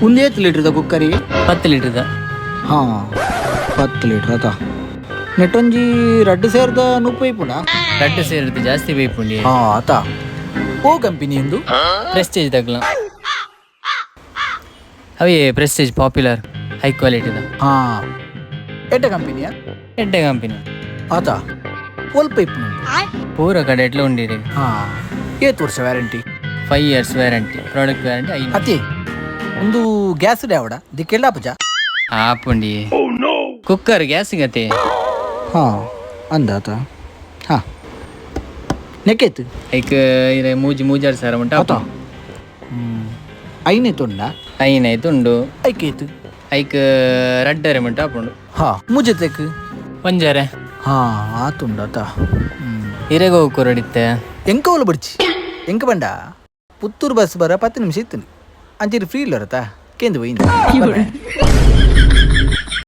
ಒಂದು ಏತ್ ಲೀಟ್ರದ ಕುಕ್ಕರಿ? 10 ಲೀಟರ್ದ. ಹಾ, 10 ಲೀಟ್ರ್ ಅತ. ನೆಟ್ಟೊಂಜಿ ರಡ್ಡ್ ಸೇರ್ದ ನುಪ್ಪು ಇಪ್ಪುಂಡ? ರಡ್ಡ್ ಸೇರ್ದು ಜಾಸ್ತಿ ಬೇಪುಂಡಿ. ಹಾ ಅತ. ಓ ಕಂಪನಿ ಎಂದು? ಪ್ರೆಸ್ಟೇಜ್ ತಗ್ಲ ಅವೇ, ಪ್ರೆಸ್ಟೇಜ್ ಪಾಪ್ಯುಲರ್ ಹೈ ಕ್ವಾಲಿಟಿದ. ಹಾ, ಎಡ್ಡೆ ಕಂಪನಿಯಾ? ಎಡ್ಡೆ ಕಂಪನಿ. ಆತ. ಒಲ್ಪ ಇಪ್ಪುಂಡು? ಪೂರ ಕಡೆ ಎಟ್ಲ ಉಂಡಿರಿ. ಹಾ, ಏತ್ ವರ್ಷ warranty? 5 years warranty, product warranty 5. ಅತಿ ಒಂದು ಗ್ಯಾಸ್ ಡ್ಯಾವಡ ದಿಕ್ಕೆಲ್ಲ ಪೂಜಾ. ಆಪುಂಡಿ, ಕುಕ್ಕರ್ ಗ್ಯಾಸ್ ಗತೆ. ಹಾ, ಅಂದಾತ. ಹಾ, ನೆಕ್ಕೇತು? ಐಕ್ ಇರೆ ಮೂಜಿ ಮೂಜಾರು ಸಾವಿರ ಉಂಟು. ಆತ. ಐನೇ ತೊಂಡ? ಐನೈದು ಉಂಡು. ಐಕೇತು? ಐಕ್ ರಡ್ಡರೆ ಮುಟ್ಟ ಆಪುಂಡು. ಹಾ, ಮುಜೆತೆಕ್? ಒಂಜಾರೆ. ಹಾ, ಆತುಂಡು ಆತ. ಇರೆಗೆ ಹೋಗಿ ಕೊರಡಿತ್ತೆ. ಎಂಕ ಓಲು ಬಡ್ಚಿ, ಎಂಕ ಬಂಡ ಪುತ್ತೂರು ಬಸ್ ಬರ 10 ನಿಮಿಷ ಇತ್ತು. ಅಂಚಿರು ಫ್ರೀ ಇಲ್ಲರತ ಕೇಂದ್ರ.